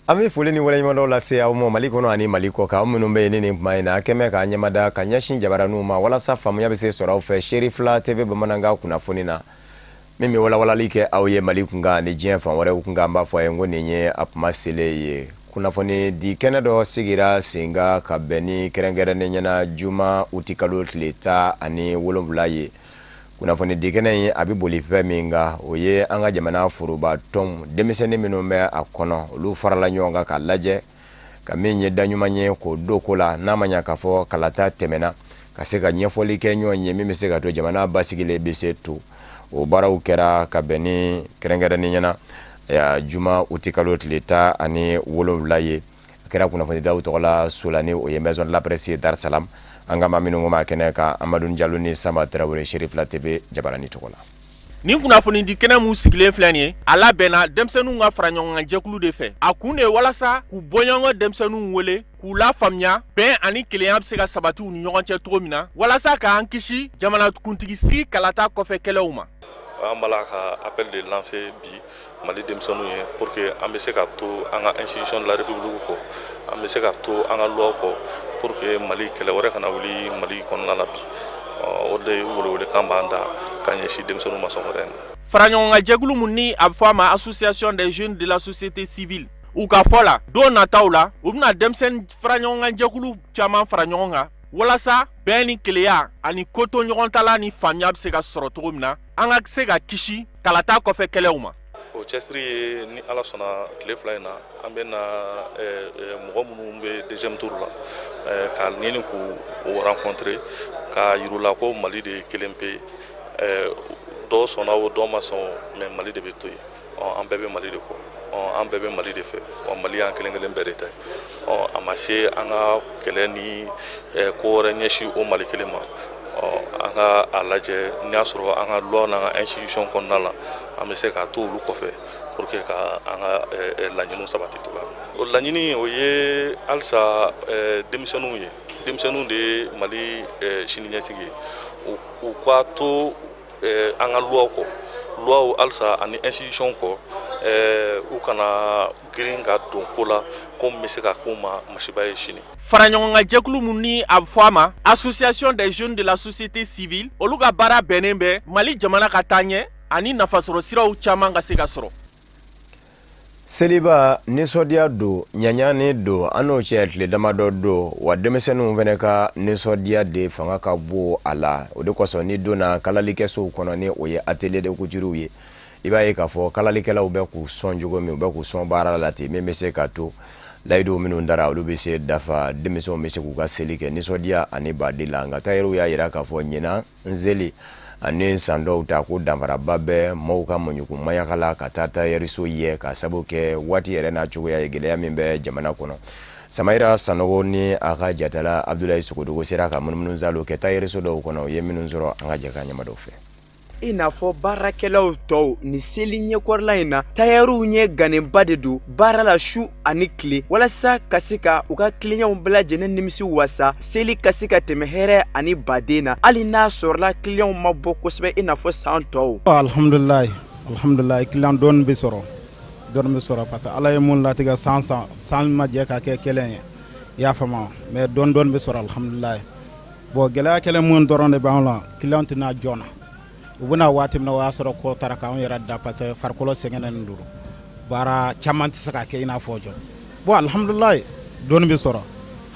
An bɛ foli ni waleɲumandɔw lase aw ma Mali kɔnɔ ani Mali kɔ kan, aw minnu bɛ yen ni nin kuma in na, a kɛmɛ k'a ɲɛmada ka ɲɛsin jabaraninw ma walasa faamuya bɛ se sɔrɔ aw fɛ Cherifla TV bamanankan kunnafoni na, min bɛ walawalali kɛ aw ye Mali kunkan ani diɲɛ fan wɛrɛw kunkan. An b'a fɔ a ye ko nin ye a kuma selen ye. Kunnafoni di kɛnɛ dɔ sigira sen kan ka bɛn ni kɛrɛnkɛrɛnnen ɲɛna juma utikalo tile 17 ye. Kunnafoni di kɛnɛ in, a bɛ boli fɛn min kan, o ye an ka jamana foroba tɔnw denmisɛnnin minnu bɛ a kɔnɔ, olu farala ɲɔgɔn kan k'a lajɛ ka min ye da ɲuman ye k'o don ko la, n'a ma ɲɛ k'a fɔ kalata tɛmɛna, ka se ka ɲɛfɔli kɛ ɲɔgɔn ye min bɛ se ka to jamana basigilen bɛ se to. O baaraw kɛra ka bɛn ni kɛrɛnkɛrɛnnen ɲɛna juma utikalo tile 17 ye. A kɛra kunnafonidilaw tɔgɔ la Solani, o ye Maison de la Presse ye Dar Salam. An ka maa minnu ko ma kɛnɛ kan, Amadu Jalo ni Sama Tarawele, Cherifla TV jabarani tɔgɔ la. Nin kunnafoni di kɛnɛ mun sigilen filɛ nin ye, a labɛnna denmisɛnninw ka fara ɲɔgɔn kan jɛkulu de fɛ. A kun de ye walasa k'u bɔɲɔgɔn denmisɛnninw wele k'u lafaamuya bɛn ani kelenya bɛ se ka sabati u ni ɲɔgɔn cɛ cogo min na, walasa k'an kisi jamanakuntigi sigi kalata kɔfɛ kɛlɛw ma. An b'a la ka appel de lancer bi Mali denmisɛnninw ye pour que an bɛ se ka to an ka institution de la République kɔ, an bɛ se ka to an ka loi kɔ, pour que Mali kɛlɛ wɛrɛ kana wuli Mali kɔnɔna la bi. O de ye welewelekan b'an da ka ɲɛsin denmisɛnninw ma sɔgɔmada in na. Faraɲɔgɔnkan jɛkulu mun ni a bɛ fɔ a ma Association des jeunes de la société civile, u ka fɔ la, don nataw la, u bɛna denmisɛnnin faraɲɔgɔnkan jɛkulu caman fara ɲɔgɔn kan walasa bɛn ni kelenya ani koto ɲɔgɔntala ni faamuya bɛ se ka sɔrɔ cogo min na, an ka se ka kisi kalata kɔfɛ kɛlɛw ma. O cɛsiri ye, ni Ala sɔnna, tile 2 in na, an bɛ na mɔgɔ minnu bɛ deuxième tour la, k'a ɲini k'u rencontrer, k'a yir'u la ko Mali de ye kelen pe. Dɔw sɔnna o, dɔw ma sɔn, mais Mali de bɛ to yen. An bɛɛ bɛ Mali de kɔ, an bɛɛ bɛ Mali de fɛ, wa Mali y'an kelen kelen bɛɛ de ta ye. A ma se an ka kɛlɛ ni ko wɛrɛ ɲɛsin o Mali kelen ma. An ka a lajɛ n'i y'a sɔrɔ an ka loi n'an ka institution kɔnɔna la, an bɛ se k'a to olu kɔfɛ pour que ka an ka laɲiniw sabati cogoya min na. O laɲini, o ye halisa denmisɛnninw ye. Denmisɛnninw de ye Mali sini ɲɛsigi ye. U ka to an ka loi kɔ, loi halisa ani institution kɔ, u kana girin ka don ko la ko min bɛ se ka k'u ma masiba ye sini. Faraɲɔgɔnkan jɛkulu mun ni a bɛ fɔ a ma Association des jeunes de la société civile, olu ka baara bɛnnen bɛ Mali jamana ka taa ɲɛ ani nafasɔrɔ siraw caman ka se ka sɔrɔ. Seliba nisɔndiya don, ɲaɲani don, an n'o cɛ tile damadɔ don wa, denmisɛnninw fana ka nisɔndiya de fanga ka bon a la. O de kosɔn, ni donna kalalikɛsow kɔnɔ, ni o ye atelier de couture ye, i b'a ye k'a fɔ kalalikɛlaw bɛ k'u sɔn cogo min, u bɛ k'u sɔn baara la ten, min bɛ se ka to layidu minnu dara, olu bɛ se dafa, denmisɛnw bɛ se k'u ka seli kɛ nisɔndiya ani baden la. Nka tayɛriw y'a jira k'a fɔ ɲinan n seli ani san dɔw ta, ko danfaraba bɛ maaw ka mɔɲuku maɲaka la ka taa tayɛriso ye, ka sababu kɛ waati yɛrɛ n'a cogoya ye, gɛlɛya min bɛ jamana kɔnɔ. Samayira Sanogo ni a ka jatala Abudulayi Sogodogo sera ka munumunu salo kɛ tayɛriso dɔw kɔnɔ, u ye minnu sɔrɔ. An ka jɛ ka ɲɛma dɔw fɛ. I n'a fɔ baarakɛlaw tɔw, ni seli ɲɛkɔrɔla in na, tayɛriw ɲɛ ganenba de don baara la su ani tile, walasa ka se ka u ka kiliyanw bɛɛ lajɛlen nimisi wasa, seli ka se ka tɛmɛ hɛrɛ ani baden na, hali n'a sɔrɔla kiliyanw ma bɔ kosɛbɛ i n'a fɔ san tɔw. Alhamdulilayi, alhamdulilayi, kiliyan dɔɔni bɛ sɔrɔ, dɔɔni bɛ sɔrɔ, parce que Ala ye mun latigɛ, san san san ma jɛ ka kɛ kelen ye, i y'a faamu, mais dɔɔni dɔɔni bɛ sɔrɔ, alhamdulilayi. Bon, gɛlɛya kɛlen mun dɔrɔn de b'anw la, kiliyanw tɛna joona. U bɛna waati min na, o y'a sɔrɔ ko taara k'anw yɛrɛ da, parce que farikolo sɛgɛnnen don, baara caman tɛ se ka kɛ i n'a fɔ jɔ. Bon, alhamdulilayi, dɔɔni bɛ sɔrɔ.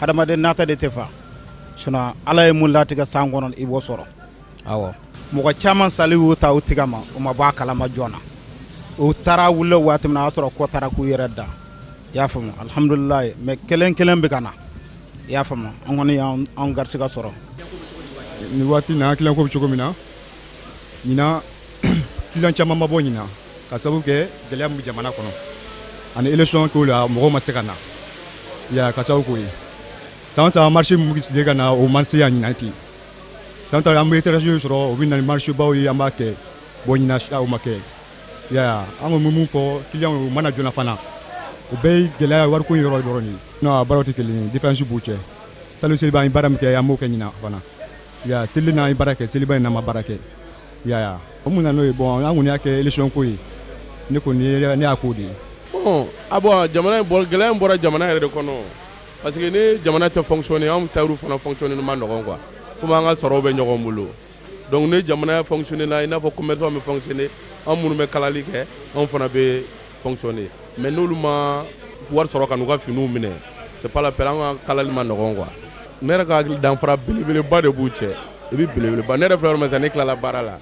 Hadamaden nata de tɛ fa, sinon Ala ye mun latigɛ san kɔnɔ, i b'o sɔrɔ. Awɔ, mɔgɔ caman sali y'u ta u tigɛ ma, u ma bɔ a kalama joona. U taara wuli waati min na, o y'a sɔrɔ ko taara k'u yɛrɛ da, i y'a faamu. Alhamdulilayi, mais kelen kelen bɛ ka na, i y'a faamu. An kɔni y'an garisɛgɛ sɔrɔ. Nin waati in na, an kiliyan ko bɛ cogo min na ɲinan, kiliyan caman ma bɔ ɲinan, ka sababu kɛ gɛlɛya min bɛ jamana kɔnɔ ani élection ko la, mɔgɔw ma se ka na ya, ka sababu k'o ye. San san, marché min bɛ se ka na, o man se yan ɲinan ten. San ta, an bɛ étranger sɔrɔ, o bɛ na ni marché baw ye, an b'a kɛ. Bon, ɲinan o ma kɛ ya. An kɔni bɛ mun fɔ kiliyanw ye, u mana joona fana, o bɛɛ ye gɛlɛya wariko in yɔrɔ dɔrɔn de ye. Non, a baaraw tɛ kelen ye, différence b'u cɛ. Salon seliba, an ye baara min kɛ, an b'o kɛ ɲinan fana ya. Seli n'an ye baara kɛ, seliba in n'an ma baara kɛ ya. O mun na n'o ye? Bon, an kɔni y'a kɛ élection ko ye, ne kɔni ne y'a k'o de ye. Bon, ah bon, jamana gɛlɛya in bɔra jamana yɛrɛ de kɔnɔ, parce que ni jamana tɛ fonctionner, anw tailleur fana fonctionner ma nɔgɔn quoi, komi an ka sɔrɔw bɛ ɲɔgɔn bolo. Donc ni jamana fonctionner la, i n'a fɔ commerçant bɛ fonctionner, anw minnu bɛ kalali kɛ, anw fana bɛ fonctionner. Mais n'olu ma wari sɔrɔ ka n'u ka finiw minɛ, c'est pas la peine, an ka kalali ma nɔgɔn quoi. Ne yɛrɛ ka hakili, danfara belebeleba de b'u cɛ. I bɛ belebeleba, ne yɛrɛ filɛ yɔrɔ min sisan, ne tilala baara la,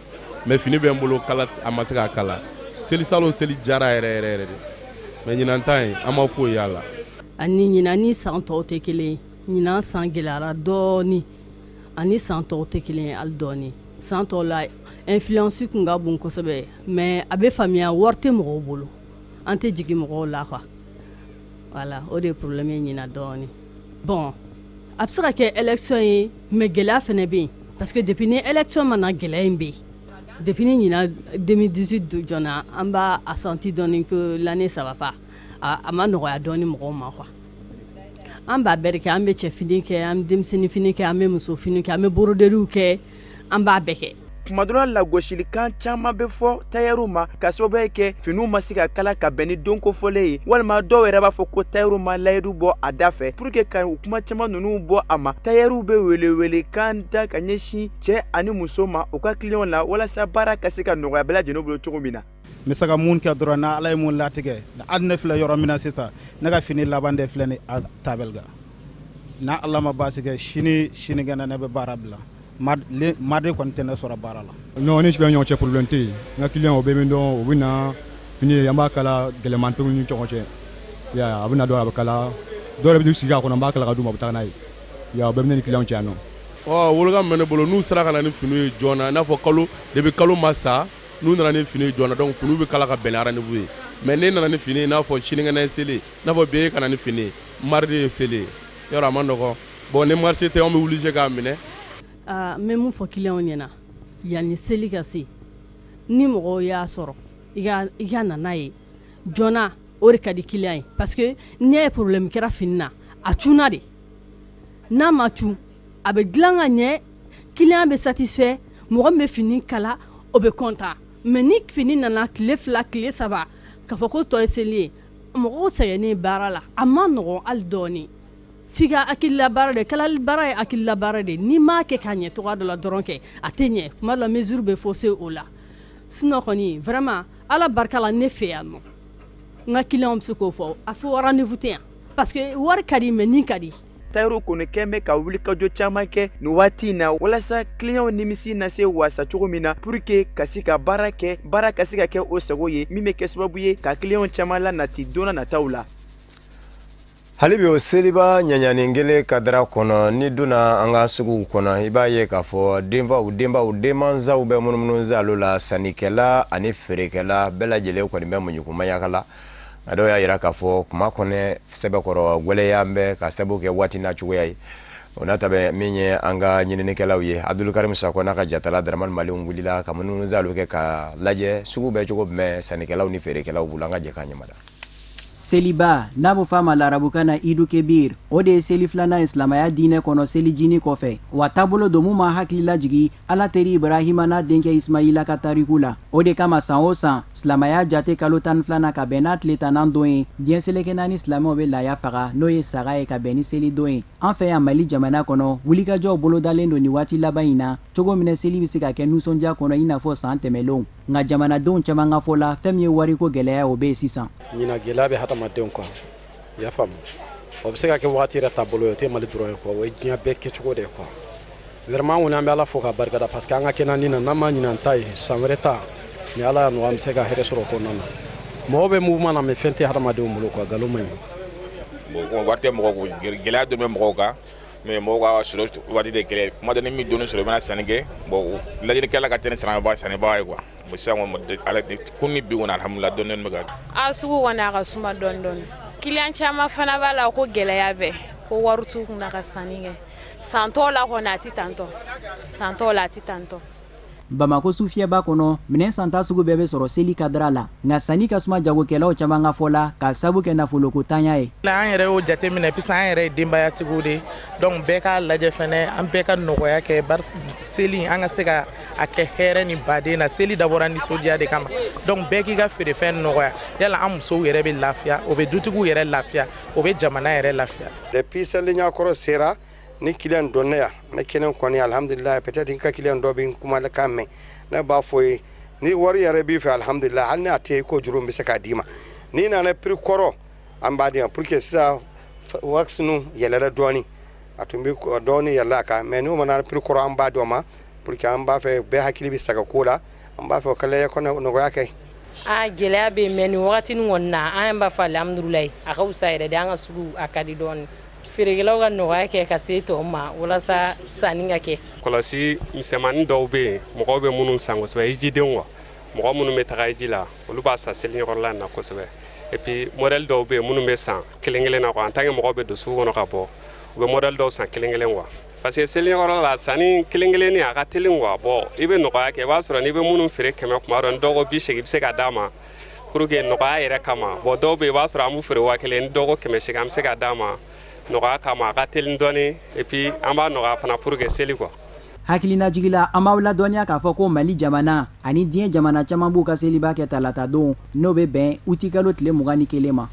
mais fini bɛ n bolo, kala a ma se k'a kala. Seli salon seli jara yɛrɛ yɛrɛ yɛrɛ de, mais ɲinan ta in, an ma foyi y'a la. Ani ɲinan ni san tɔw tɛ kelen ye. Ɲinan san gɛlɛyara dɔɔni, ani san tɔw tɛ kelen ye hali dɔɔni. San tɔw la, influence kun ka bon kosɛbɛ, mais a bɛ faamuya, wari tɛ mɔgɔw bolo, an tɛ jigin mɔgɔw la quoi. Voilà, o de ye problème ye ɲinan dɔɔni. Bon, a bɛ se ka kɛ élection ye, mais gɛlɛya fɛnɛ bɛ yen, parce que depuis ni élection ma na, gɛlɛya in bɛ yen. Depuis ni ɲinan 2018 jɔna, an b'a a senti dɔɔni que l'année, ça va pas. A ma nɔgɔya dɔɔni mɔgɔw ma quoi. An b'a bɛɛ de kɛ. An bɛ cɛfini kɛ, an bɛ denmisɛnnin fini kɛ, an bɛ muso fini kɛ, an bɛ broderie kɛ, an b'a bɛɛ kɛ. Tuma dɔ la, lagosilikan caman bɛ fɔ tayɛriw ma ka sababuya kɛ finiw ma se ka kala ka bɛn ni don kofɔlen ye, walima dɔw yɛrɛ b'a fɔ ko tayɛriw ma layidu bɔ a da fɛ. Pour que ka u kuma caman ninnu bɔ a ma, tayɛriw bɛ welewelekan da ka ɲɛsin cɛ ani muso ma u ka kiliyanw la, walasa baara ka se ka nɔgɔya bɛɛ lajɛlen bolo cogo min na. N bɛ se ka mun kɛ dɔrɔn, na Ala ye mun latigɛ. Hali ne filɛ yɔrɔ min na sisan, ne ka fini laban de filɛ ni a tabɛli kan. N'a Ala ma baasi kɛ, sini sinikɛnɛ ne bɛ baara bila. Mardi kɔni tɛ ne sɔrɔ baara la. Non, ni client ɲɔgɔn cɛ, problème tɛ yen. N ka client o bɛ min dɔn, u bɛ na fini, an b'a kala, gɛlɛman t'u ni ɲɔgɔn cɛ. I y'a ye, a bɛ na dɔrɔn, a bɛ kala. Dɔw yɛrɛ bɛ sigi a kɔnɔ, n b'a kala ka d'u ma, u bɛ taa n'a ye. I y'a ye, o bɛɛ bɛ ne ni client cɛ yan nɔ. Ɔ, wolokan min bɛ ne bolo, n'u sera ka na ni finiw ye joona, i n'a fɔ kalo depuis kalo ma sa, n'u nana ni fini ye joona, donc finiw bɛ kala ka bɛn ni rendez-vous ye. Mais n'e nana ni fini ye, i n'a fɔ sinikɛnɛ ye seli, i n'a fɔ bi e ka na ni fini ye, mardi ye seli ye, yɔrɔ a ma nɔgɔn. Bon, ni marché tɛ, anw bɛ obligé k'a minɛ. N bɛ mun fɔ clientw ɲɛna? Yanni seli ka se, ni mɔgɔw y'a sɔrɔ i ka na n'a ye joona, o de ka di client ye, parce que n'i y'a ye problème kɛra fini na, a cunna de. N'a ma cun, a bɛ dilan ka ɲɛ, client bɛ satisfait, mɔgɔ min bɛ fini kala, o bɛ content. Mais ni fini nana tile 2, tile 3, k'a fɔ ko tɔ ye seli ye, mɔgɔw sɛgɛnnen baara la, a ma nɔgɔn hali dɔɔni. F'i ka hakilila baara de. Kalali baara ye hakilila baara de. N'i m'a kɛ k'a ɲɛ cogoya dɔ la dɔrɔn kɛ, a tɛ ɲɛ. Tuma dɔ la, mesure bɛ fausser o la. Sinon kɔni, vraiment, Ala barika la, ne fɛ yan nɔ, n ka client bɛ se k'o fɔ, a fɔ rendez-vous tɛ yan, parce que wari ka di, mais nin ka di. Tayɛriw kɔni kɛn bɛ ka wulikajɔ caman kɛ nin waati in na walasa kiliyanw nimisi na se wasa cogo min na, pour que ka se ka baara kɛ, baara ka se ka kɛ o sago ye, min bɛ kɛ sababu ye ka kiliyanw caman lanati don n'a nataw la. Hali bi o seliba ɲaɲanin kelen kadara kɔnɔ, ni donna an ka suguw kɔnɔ, i b'a ye k'a fɔ denbaw denbaw denmansaw bɛ munumunu zalo la. Sannikɛla ani feerekɛla bɛɛ lajɛlen kɔni bɛ muɲukumaya la, nka dɔw y'a yira k'a fɔ kuma kɔnɛ sɛbɛkɔrɔ gwɛlɛya bɛ ka sababu kɛ waati n'a cogoya ye. O n'a ta bɛ min ye, an ka ɲininikɛlaw ye, Abdulkarim Sakɔ n'a ka jatala Dramani Maliw wulila ka munumunu zalo kɛ ka lajɛ sugu bɛ cogo jumɛn sannikɛlaw ni feerekɛlaw bolo. An ka jɛ k'a ɲɛmada. Seliba n'a bɛ f'a ma larabukan na Idu Kebir, o de ye seli filanan ye silamɛya diinɛ kɔnɔ selijinin kɔfɛ. Wa taabolo don mun ma hakili lajigi Ala teri Ibrahima n'a denkɛ Ismaila ka tariku la. O de kama, san o san, silamɛya jate kalo 12nan ka bɛn n'a tile 10nan don ye, diɲɛ seleke naani silamɛw bɛ laya faga, n'o ye saga ye, ka bɛn ni selidon ye. An fɛ yan Mali jamana kɔnɔ, wulikajɔw bolodalen don nin waati laban in na cogo min na seli bɛ se ka kɛ nisɔndiya kɔnɔ i n'a fɔ san tɛmɛnlenw. Nka jamanadenw caman ka fɔ la, fɛn min ye wariko gɛlɛya, o bɛ yen sisan. Ɲinan, gɛlɛya bɛ hadamadenw kan, i y'a faamu. O bɛ se ka kɛ wagati yɛrɛ taabolo ye, o tɛ Mali dɔrɔn ye quoi, o ye diɲɛ bɛɛ kɛcogo de ye quoi. Vraiment, an kɔni, an bɛ Ala fo k'a barikada, parce que an ka kɛnɛ nin na, n'an ma ɲinan ta ye, san wɛrɛ ta ni Ala y'a nɔgɔya, an bɛ se ka hɛrɛ sɔrɔ o kɔnɔna na. Mɔgɔw bɛ mouvement na, mais fɛn tɛ hadamadenw bolo quoi, nkalon man ɲi. Bon, wari tɛ mɔgɔw kun, gɛlɛya dɔ bɛ mɔgɔw kan, mais mɔgɔw ka sɔrɔ waati tɛ kelen. Kuma dɔ, ni min donni sɔrɔ, i bɛna sanni kɛ. Bon, lajɛlikɛla ka ca ni sannibaga ye quoi. Bon, sisan kɔni, ala kun ni bi kɔni, alhamdulilah, dɔɔni dɔɔni bɛ ka. A sugu kɔni, a ka suma dɔɔni dɔɔni. Client caman fana b'a la ko gɛlɛya bɛ ko wari t'u kunna ka sanni kɛ. San tɔw la kɔni, a tɛ tantɔ. San tɔw la, a tɛ tantɔ. Bamako sufiyɛba kɔnɔ, minɛn santa sugu bɛɛ bɛ sɔrɔ seli kadira la, nka sanni ka suma jagokɛlaw caman ka fɔ la, k'a sabu kɛ nafoloko tanya ye. An yɛrɛ y'o jateminɛ, puisque an yɛrɛ ye denbayatigiw de, donc bɛɛ k'a lajɛ fɛnɛ, an bɛɛ ka nɔgɔya kɛ bari seli, an ka se ka a kɛ hɛrɛ ni baden na. Seli dabɔra nisɔndiya de kama, donc bɛɛ k'i ka feerefɛn nɔgɔya. Yala an musow yɛrɛ bɛ lafiya, o bɛ dutigiw yɛrɛ lafiya, o bɛ jamana yɛrɛ lafiya. Depuis seli ɲɛkɔrɔ sera, ni client donna yan, ne kelen kɔni, alhamdulilayi, peut-être n ka client dɔ bɛ n kumakan mɛn, ne b'a fɔ ye, ni wari yɛrɛ b'i fɛ, alhamdulilayi, hali ni a tɛ i ko juru, n bɛ se k'a d'i ma. N'i nana prix kɔrɔ, an b'a di yan, pour que sisan wax nu yɛlɛla dɔɔni, a tun bɛ dɔɔni yɛlɛla a kan, mais n'o mana prix kɔrɔ, an b'a di o ma, pour que an b'a fɛ bɛɛ hakili bɛ saga ko la, an b'a fɛ o kɛlɛ kɔnɔ nɔgɔya kɛ. A gɛlɛya bɛ yen, mais nin wagatinin kɔni na, an b'a fɔ alihamudulilayi, a ka fisa yɛrɛ de. An ka sugu a ka di dɔɔni, feerekɛlaw ka nɔgɔya kɛ ka se tɔw ma walasa sanni ka kɛ. Kɔlɔsi misɛnmanin dɔw bɛ yen, mɔgɔw bɛ minnu san kosɛbɛ, hijidenw wa, mɔgɔ minnu bɛ taga hiji la, olu b'a san seli ɲɛkɔrɔla in na kosɛbɛ. Et puis modèle dɔw bɛ yen minnu bɛ san kelen kelen na quoi, en tant que mɔgɔw bɛ don sugu kɔnɔ ka bɔ, u bɛ modèle dɔw san kelen kelen quoi, parce que seli ɲɛkɔrɔla la, sanni kelen kelenni a ka teli quoi. Bon, i bɛ nɔgɔya kɛ, i b'a sɔrɔ n'i bɛ minnu feere 100, kuma dɔ ni dɔw ko 80, i bɛ se ka d'a ma pour que nɔgɔya yɛrɛ kama. Bon, dɔw bɛ yen, i b'a sɔrɔ an b'u feere 1000, ni dɔw ko 800, an bɛ se ka d'a ma nɔgɔya kama, a ka teli dɔɔni, et puis an b'a nɔgɔya fana pour que seli quoi. Hakilinajigila, an b'aw ladɔnniya k'a fɔ ko Mali jamana ani diɲɛ jamana caman b'u ka seliba kɛ talata don, n'o bɛ bɛn utikalo tile 21 ma.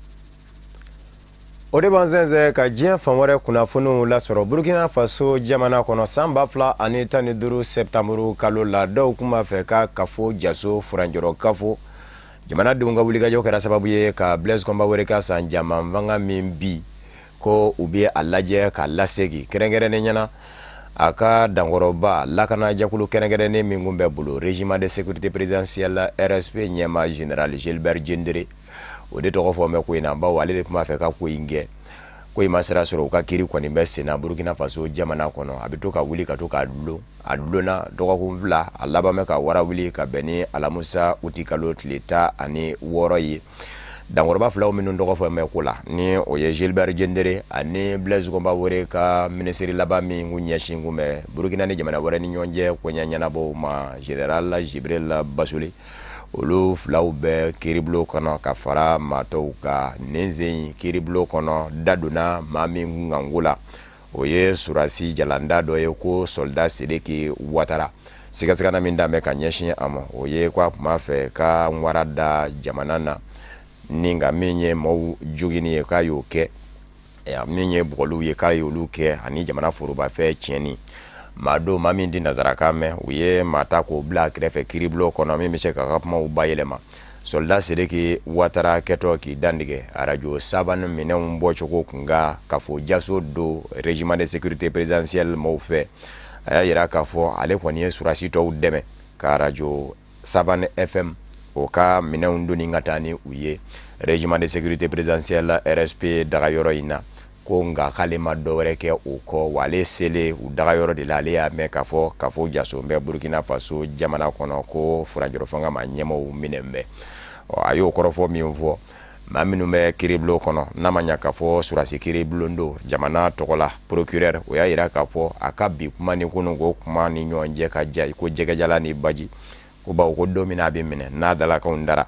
O de b'an sɛnsɛn ka diɲɛ fan wɛrɛ kunnafoniw lasɔrɔ. Burkina Faso jamana kɔnɔ, san 2015 sɛptanburu kalo la, dɔw tun b'a fɛ ka kafo jaso furancɛrɔ kafo. Jamanadenw ka wulikajɔ kɛra sababu ye ka Blaise Compaoré ka san jaman fanga min bi ko u bɛ a lajɛ ka lasegin, kɛrɛnkɛrɛnnen ɲɛna a ka dankɔrɔba lakanajɛkulu kɛrɛnkɛrɛnnen min kun bɛ bolo, Régiment de sécurité présidentielle RSP ɲɛma, général Gilbert Diendéré, o de tɔgɔ fɔ bɛ ko in na, bawo ale de tun b'a fɛ ka ko in kɛ. Ko in ma sira sɔrɔ. U ka kiiri kɔni bɛ sen na Burkina Faso jamana kɔnɔ. A bɛ to ka wuli ka to k'a dulon, a dulonna dɔgɔkun 2, a laban bɛ ka wara wuli ka bɛn ni alamusa uti kalo tile 16 ye. Dankɔrɔba filaw minnu tɔgɔ fɔ bɛ ko la, ni o ye Gilbert Diendéré ani Blaise Compaoré ka minisiri laban min kun ɲɛsin kun bɛ Burkina ni jamana wɛrɛ ni ɲɔgɔn cɛ koɲɛ ɲɛnabɔw ma, général Jibril Bassolé, olu filaw bɛ kiiribulon kɔnɔ ka fara maa tɔw kan. Nin sen kiiribulon kɔnɔ, da donna maa min kunkanko la, o ye surasi jalanda dɔ ye ko soldat Sidiki Watara. Sigasigana min dan bɛ ka ɲɛsin a ma, o ye ko a tun b'a fɛ ka wara da jamana na, ni nka min ye maaw jogini ye k'a y'o kɛ, min ye bugɔliw ye k'a y'olu kɛ, ani jamana forobafɛn tiɲɛni. Maa don maa min di nanzarakan mɛn, u ye maa ta k'o bila a kɛrɛfɛ kiiribulon kɔnɔ min bɛ se k'a ka kumaw bayɛlɛma. Soldat Sidiki Watara kɛtɔ k'i dantigɛ arajo sabanan minɛnw bɔcogo kun ka kafo jaso don Régiment de sécurité présidentielle maaw fɛ, a y'a yira k'a fɔ ale kɔni ye surasi tɔw dɛmɛ ka arajo sabanan FM o ka minɛnw donni ka taa ni u ye Régiment de sécurité présidentielle RSP dagayɔrɔ in na, ko nka k'ale ma dɔwɛrɛ kɛ o kɔ. Wa ale selen u dagayɔrɔ de la, ale y'a mɛn k'a fɔ kafo jaso bɛ Burkina Faso jamana kɔnɔ, ko furancɛrɔ fanga ma ɲɛmaaw minɛ bɛ. A y'o kɔrɔfɔ min fɔ, maa minnu bɛ kiiribulon kɔnɔ, n'a ma ɲa k'a fɔ surasi kiiribulon don jamana tɔgɔ la, procureur, o y'a yira k'a fɔ a ka bi kuma ni kununko kuma ni ɲɔgɔn cɛ ka ja ko jɛgɛjala ni baji, ko bawo ko don min na a bɛ minɛ n'a dalakanw dara,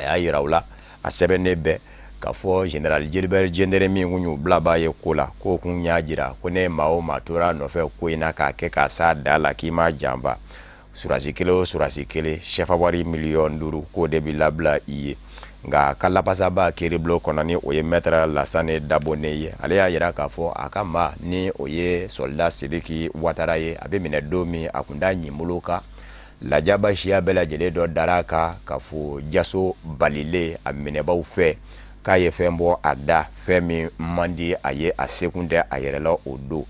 a y'a yira u la a sɛbɛnnen bɛɛ k'a fɔ général Gilbert Diendéré min kun y'u bilabaa ye ko la, k'o kun y'a jira ko ne maa o maa tora a nɔfɛ ko in na k'a kɛ k'a s'a da la k'i ma janfa, surasi kelen o surasi kelen, sɛfa wari 5 miliyɔn k'o de bɛ labila i ye. Nka ka lapasaba kiiribulon kɔnɔ, ni o ye maître Lasane Dabone ye, ale y'a yira k'a fɔ a ka maa ni o ye soldat Sidiki Watara ye, a bɛ minɛ don min, a kun t'a ɲinbolo kan lajaba siya bɛɛ lajɛlen dɔ dara a kan k'a fɔ jaso balilen a minɛbaw fɛ k'a ye fɛn bɔ a da, fɛn min man di a ye, a sekun tɛ a yɛrɛ la o don.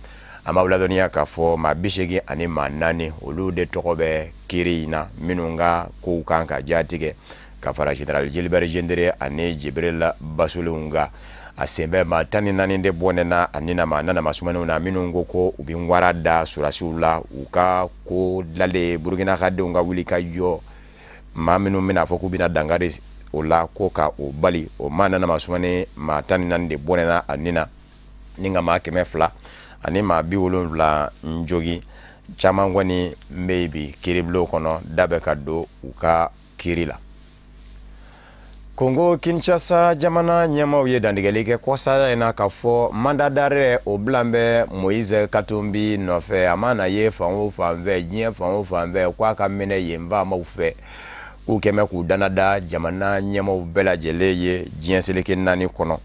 An b'aw ladɔnniya k'a fɔ maa 84 olu de tɔgɔ bɛ kiiri in na, minnu ka kow kan ka jatigɛ ka fara général Gilbert Diendéré ani Jibril Basolenw kan. A sen bɛ maa 14 de bɔnɛna ani na maa nana masumaninw na, minnu ko ko u bɛ wara da surasiw la u ka ko dilalen Burukina ka denw ka wuli ka jɔ, maa minnu bɛna fɔ k'u bɛna dankari o la ko ka o bali, o maa nana masumani maa 14 de bɔnɛna a ni na, ni ka maa 270 n jogi. Caman kɔni bɛ yen bi kiiribulon kɔnɔ, da bɛ ka don u ka kiiri la. Kongo Kinshasa jamana ɲɛmaaw ye dantigɛli kɛ kɔsa in na k'a fɔ mandat d'arrêt o bilan bɛ Moïse Katumbi nɔfɛ. A mana ye fan o fan fɛ, diɲɛ fan o fan fɛ, k'a ka minɛ yen faamaw fɛ, k'u kɛmɛ k'u danada jamana ɲɛmaaw bɛɛ lajɛlen ye diɲɛ seleke 4 kɔnɔ.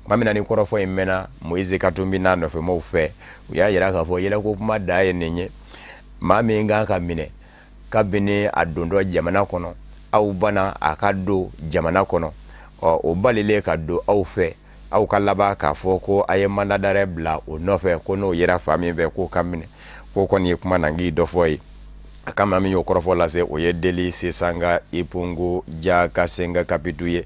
Tuma min na ni kɔrɔfɔ in mɛnna Moïse Katumbi n'a nɔfɛmaaw fɛ, u y'a yira k'a fɔ yɛlɛko kuma da ye nin ye. Maa min kan ka minɛ kabini a dontɔ jamana kɔnɔ, aw bana a ka don jamana kɔnɔ, ɔ o balilen ka don aw fɛ, aw ka laban k'a fɔ ko a ye mandat d'arrêt bila o nɔfɛ, ko n'o yera fan min fɛ k'o ka minɛ. K'o kɔni ye kuma nangi dɔ fɔ ye. A ka maa min y'o kɔrɔfɔ lase, o ye Deli Sesanga Ipungu Jakasenga Kapitu ye.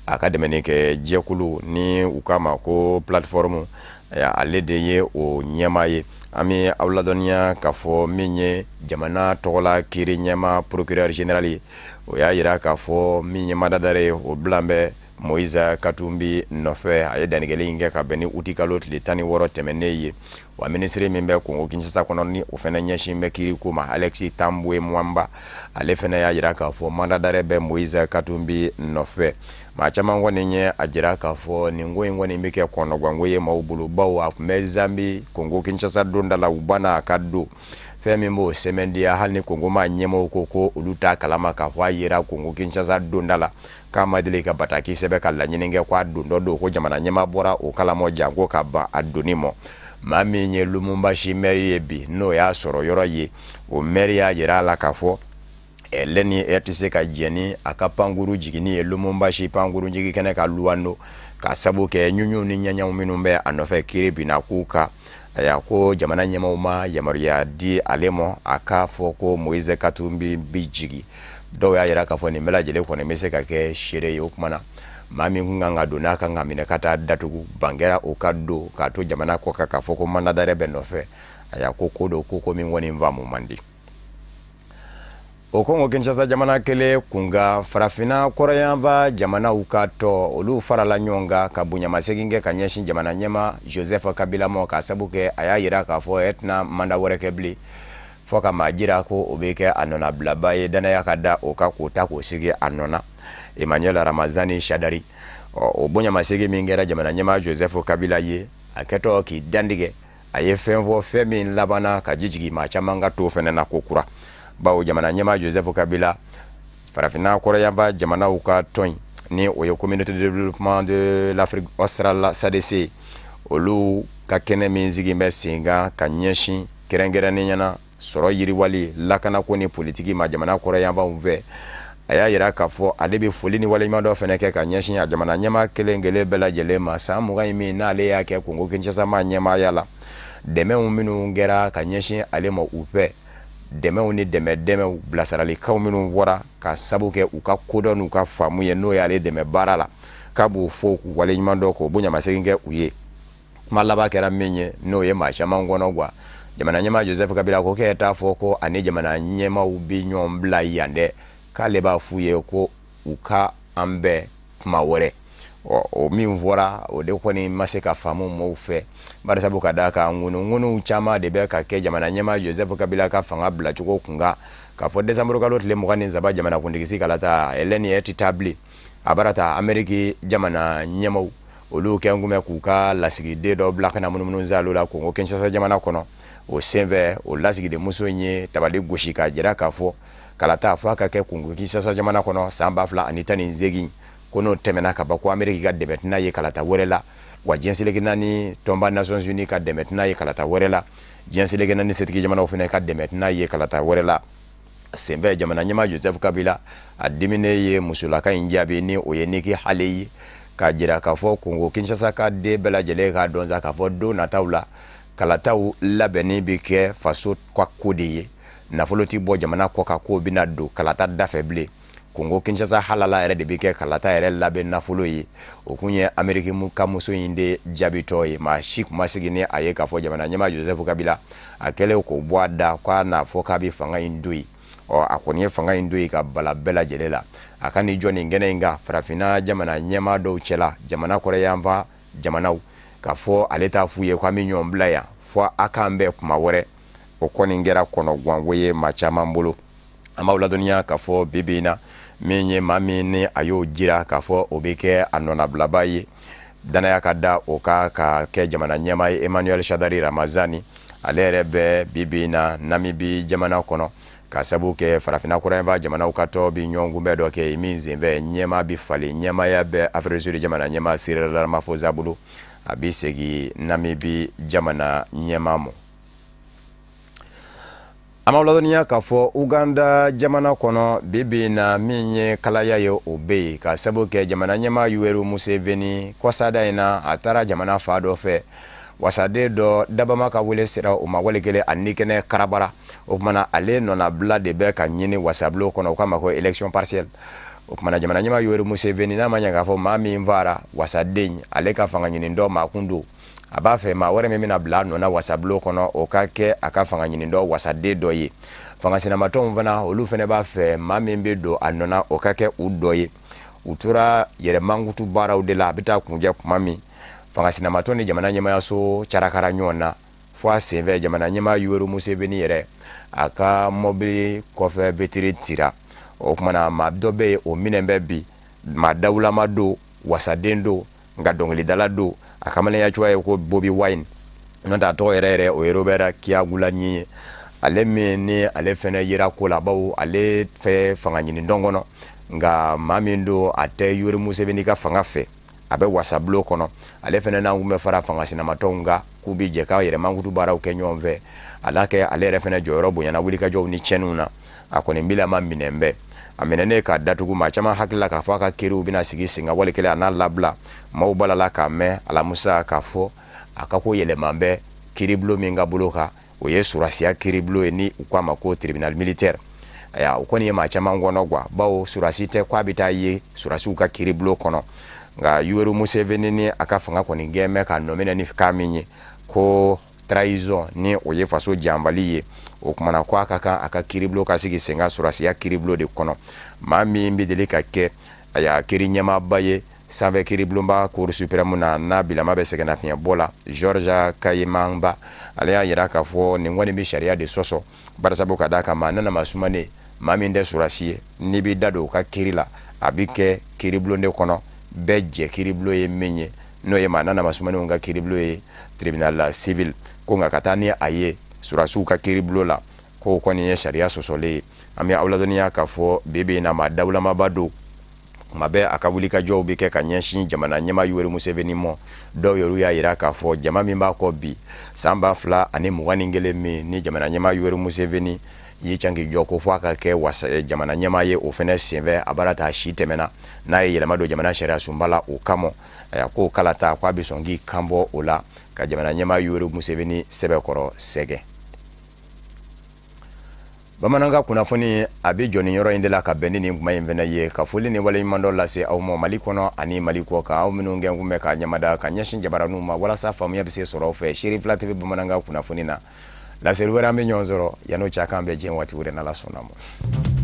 A ka dɛmɛni kɛ jɛkulu ni u k'a ma ko plateforme, ale de ye o ɲɛmaa ye. An bɛ aw ladɔnniya k'a fɔ min ye jamana tɔgɔla kiiri ɲɛmaa procureur général ye, o y'a yira k'a fɔ min ye mandat d'arrêt ye, o bilan bɛ Moïse Katumbi nɔfɛ. A ye dantigɛli in kɛ ka bɛn ni uti kalo tile 16 tɛmɛnen ye. Wa minisiri min bɛ Kongo Kinshasa kɔnɔ ni o fana ɲɛsin bɛ kiiri ko ma, Alexis Tambwe Mwamba, ale fana y'a yira k'a fɔ mandat d'arrêt bɛ Moïse Katumbi nɔfɛ. Maa caman kɔni ye a jira k'a fɔ nin ko in kɔni bɛ kɛ kɔnɔganko ye maaw bolo, bawo a tun bɛ Zambi Kongo Kinshasa donda la, u banna a ka don. Fɛn min b'o sɛmɛndiya, hali ni Kongo maa ɲɛmaaw ko olu t'a kalama k'a fɔ a yera Kongo Kinshasa donda la, k'a ma deli ka bataki sɛbɛn ka laɲini kɛ k'a don dɔ don, ko jamana ɲɛmaa bɔra o kalama janko ka ban a donni ma. Maa min ye Lumumbashi maire ye bi, n'o y'a sɔrɔ yɔrɔ ye, o maire y'a jira a la k'a fɔ lɛni e tɛ se ka jɛn ni a ka pankuru jiginni ye Lumumbashi pankuru jigi kɛnɛ ka Luwando, k'a sabu kɛ ɲuɲuw ni ɲɛɲɛw minnu bɛ a nɔfɛ kiiri binna k'u kan. Ayiwa, ko jamana ɲɛmaaw ma yamaruya di ale ma a k'a fɔ ko Moïse Katumbi bi jigin. Dɔw y'a yira k'a fɔ nin bɛɛ lajɛlen kɔni bɛ se ka kɛ seere ye. O kuma na, maa min kun kan ka don n'a kan ka minɛ ka taa datugu, ban kɛra o ka don k'a to jamana kɔ kan k'a fɔ ko mandat d'arrêt bɛ nɔfɛ. Ayiwa, ko don ko min kɔni faamu man di. O Kongo Kinshasa jamana kelen kunkan, farafinna kɔrɔyanfan jamanaw ka tɔ olu farala ɲɔgɔn kan ka bonyamasegin kɛ ka ɲɛsin jamana ɲɛmaa Joseph Kabila ma, k'a sabu kɛ a y'a yira k'a fɔ e tɛna mandat wɛrɛ kɛ bilen, fɔ ka maa jira ko o bɛ kɛ a nɔnabilaba ye, danaya ka da o kan k'o ta k'o sigi a nɔ na. Emmanuel Ramazani Shadari, o bonyamasegin min kɛra jamana ɲɛmaa Joseph Kabila ye, a kɛtɔ k'i dantigɛ, a ye fɛn fɔ, fɛn min labanna ka ji jigin maa caman ka to fɛnɛ na ko kura. Bawo jamana ɲɛmaa Joseph Kabila, farafinna kɔrɔyanfan jamanaw ka tɔn in ni o ye communauté de développement de l'Afrique australe SADC, olu ka kɛnɛ min sigi bɛ sen kan ka ɲɛsin kɛrɛnkɛrɛnnenya na sɔrɔ yiriwali, lakanako ni politiki ma jamana kɔrɔyanfanw fɛ, a y'a yira k'a fɔ ale bɛ foli ni waleɲuman dɔ fɛnɛ kɛ ka ɲɛsin a jamana ɲɛmaa kelen kelen bɛɛ lajɛlen ma. San 20 in min n'ale y'a kɛ Kongo Kinshasa ma ɲɛmaaya la, dɛmɛw minnu kɛra ka ɲɛsin ale ma u fɛ, dɛmɛw ni dɛmɛw bilasiralikanw minnu bɔra ka sabu kɛ u ka kodɔn n'u ka faamu ye, n'o y'ale dɛmɛ baara la, k'a b'o fɔ k'u waleɲuman dɔn, k'o bonyamasegin kɛ u ye. Kuma laban kɛra min ye, n'o ye maa caman kɔnɔ guwa, jamana ɲɛmaa Joseph Kabila ko k'e t'a fɔ ko ani jamana ɲɛmaaw bi ɲɔgɔn bila yan dɛ, k'ale b'a f'u ye ko u ka an bɛn kuma wɛrɛ. O min fɔra, o de kɔni ma se ka faamu mɔgɔw fɛ, barisabu ka d'a kan ŋunuŋunuw caman de bɛ ka kɛ jamana ɲɛmaa Joseph Kabila ka fanga bilacogo kun kan, k'a fɔ décembre kalo tile 23 jamanakuntigi kalata Hélène tɛ taa bilen. A bara ta Amérique jamana ɲɛmaaw olu kɛn kun bɛ k'u ka lasigiden dɔ bila ka na munumunu zalo la Kongo Kinshasa jamana kɔnɔ. O senfɛ, o lasigidenmuso in ye tabali gosi k'a jira k'a fɔ kalata fo a ka kɛ Kongo Kinshasa jamana kɔnɔ san 2018, ko n'o tɛmɛna ka ban ko Amérique ka dɛmɛ tɛna ye kalata wɛrɛ la, wa diɲɛ seleke naani tɔnba Nations Unies ka dɛmɛ tɛna ye kalata wɛrɛ la, diɲɛ seleke naani setigi jamanaw fana ka dɛmɛ tɛna ye kalata wɛrɛ la. Senfɛ, jamana ɲɛmaa Joseph Kabila a diminen ye musolaka in jaabi ni o ye Nikki Haley ye, k'a jira k'a fɔ Kongo Kinshasa ka den bɛɛ lajɛlen k'a dɔn sa k'a fɔ don nataw la kalataw labɛnni bɛ kɛ faso ka ko de ye, nafolo tɛ bɔ jamana kɔ kan k'o bɛna don kalata da fɛ bilen. Kongo Kinshasa halala yɛrɛ de bɛ kɛ kalata yɛrɛ labɛn nafolo ye. O kun ye Amérique ka muso in de jaabitɔ ye. Maa si kun ma sigi ni a ye k'a fɔ jamana ɲɛmaa Joseph Kabila a kɛlen k'o bɔ a da k'a n'a fɔ k'a bɛ fanga in don yen. Ɔ a kɔni ye fanga in don yen ka bala bɛɛ lajɛlen la. A ka n'i jɔ nin kɛnɛ in kan farafinna jamana ɲɛmaa dɔw cɛla, jamana kɔrɔyanfan jamanaw, k'a fɔ ale t'a f'u ye k'an bɛ ɲɔgɔn bila yan fɔ a k'an bɛn kuma wɛrɛ. O kɔni kɛra kɔnɔguwanko ye maa caman bolo. An b'aw ladɔnniya k'a fɔ bi bi in na, Min ye maa min ni a y'o jira k'a fɔ o bɛ kɛ a nɔnabilaba ye, danaya ka da o kan ka kɛ jamana ɲɛmaa ye, Emmanuel Shadary Ramazani, ale yɛrɛ bɛ bi bi in na Namibi jamana kɔnɔ, ka sabu kɛ farafinna kɔrɔnyanfan jamanaw ka tɔn bi ɲɔgɔn kunbɛn dɔ kɛ min senfɛ ɲɛmaa bi falen. Ɲɛmaaya bɛ Afrique du Sud jamana ɲɛmaa Cyril Ramaphosa bolo. A bi segin Namibi jamana ɲɛmaa ma. An b'aw ladɔnniya k'a fɔ Uganda jamana kɔnɔ, bi bi in na, min ye kalaya ye, o bɛ yen, ka sabu kɛ jamana ɲɛmaa Yoweri Museveni, kɔsada in na, a taara jamana fa dɔ fɛ. Wasaden dɔ dabama ka wele sera o ma, wali kelen a ni kɛnɛ karabara. O kumana ale nɔnabila de bɛ ka ɲini wasabulon kɔnɔ, o k'a ma ko élection partielle. O kumana jamana ɲɛmaa Yoweri Museveni n'a ma ɲɛ k'a fɔ maa min fara wasaden, ale ka fanga ɲini dɔ maa kun don, a b'a fɛ maa wɛrɛ min bɛna bila a nɔ na wasabulon kɔnɔ, o ka kɛ a ka fanga ɲini dɔ wasaden dɔ ye. Fanga sinamatɔnw fana, olu fana b'a fɛ maa min bɛ don a nɔ na, o ka kɛ u dɔ ye. U tora yɛrɛ mankutu baaraw de la. A bɛ taa kunjɛ kuma min, fanga sinamatɔn ni jamana ɲɛmayaso carakara ɲɔgɔn na, fo a senfɛ jamana ɲɛmaa Yoweri Museveni yɛrɛ a ka mɔbili kɔfɛ vitre tira. O kumana maa dɔ bɛ yen, o minɛ bɛ bi, maa dawulama don, wasaden don, nka dɔnkilidala don. A kamalenya cogoya ye ko Bobi Wine, n'o tɛ a tɔgɔ yɛrɛ yɛrɛ, o ye Robert Kyagulanyi ye. Ale min ni ale fɛnɛ yera ko la, bawo ale fɛ fanga ɲini dɔn kɔnɔ, nka maa min don, a tɛ Yoweri Museveni ka fanga fɛ, a bɛ wasabulon kɔnɔ. Ale fɛnɛ n'an kun bɛ fara fanga sinamatɔnw kan k'u bi jɛ k'a yɛrɛ mankutu baaraw kɛ ɲɔgɔn fɛ. A kɛ ale yɛrɛ fɛnɛ jɔyɔrɔ bonyana wulikajɔw ni tiɲɛniw na. A kɔni bilama minɛn bɛɛ a minɛnen k'a datugu. Maa caman hakili la k'a fɔ a ka kiriw bɛna sigi sen kan, wali kelen a n'a labila. Maaw balala k'a mɛn alamusa k'a fɔ a ka ko yɛlɛman bɛ kiiribulon min ka bolo kan, o ye surasiya kiiribulon ye, ni u k'a ma ko tribunal militaire. Ayiwa, o kɔni ye maa caman kɔnɔ guwa, bawo surasi tɛ k'a bɛ taa ye surasiw ka kiiribulon kɔnɔ. Nka Yoweri Museveni ni a ka fanga kɔni gɛn bɛ ka nɔ minɛ ni kan min ye ko trahison, ni o ye faso janfali ye, o kumana ko a ka kan a ka kiiribulon ka sigi sen kan surasiya kiiribulon de kɔnɔ. Maa min bɛ deli ka kɛ aya kiiri ɲɛmaaba ye sanfɛ kiiribulonba cour suprême na, n'a bilama bɛ sɛgɛnnafiɲɛbɔ la, George Kayimamba, ale y'a yira k'a fɔ nin kɔni bɛ sariya de sɔsɔ, barisabu ka d'a kan maa nana ma sumanen, maa min tɛ surasi ye, n'i b'i da don u ka kiiri la, a bɛ kɛ kiiribulon de kɔnɔ bɛɛ jɛ kiiribulon ye min ye, n'o ye maa nana ma sumanenw ka kiiribulon ye, tribunal civil. Ko nka ka taa ni a ye surasiw ka kiiribulon la, k'o kɔni ye sariya sɔsɔlen ye. An bɛ aw ladɔnniya k'a fɔ bi bi in na, maa dawulamaba don. Tuma bɛɛ a ka wulikajɔw bɛ kɛ ka ɲɛsin jamana ɲɛmaa Yoweri Museveni ma. Dɔw yɛrɛ y'a yira k'a fɔ jama min b'a kɔ bi, san 2021 min ni jamana ɲɛmaa Yoweri Museveni y'i can k'i jɔ ko fo a ka kɛ wasa jamana ɲɛmaa ye, o fɛnɛ senfɛ a baara ta si tɛmɛna n'a ye yɛlɛma don jamana sariya sunba la, o kama a k'o kalata k'a bɛ sɔn k'i kan bɔ o la ka jamana ɲɛmaa Yoweri Museveni sɛbɛkɔrɔ sɛgɛn. Bamanankan kunnafoni a bɛ jɔ nin yɔrɔ in de la ka bɛn ni nin kuma in fana ye, ka foli ni waleɲumandɔ lase aw ma Mali kɔnɔ ani Mali kɔ kan, aw minnu kɛ kun bɛ ka ɲamada ka ɲɛsin jabaraninw ma walasa faamuya bɛ se sɔrɔ aw fɛ Serifila TV bamanankan kunnafoni na. Laseli wɛrɛ, an bɛ ɲɔgɔn sɔrɔ. Yan'o cɛ, a k'an bɛn diɲɛ waati wɛrɛ, n'Ala sɔnna ma.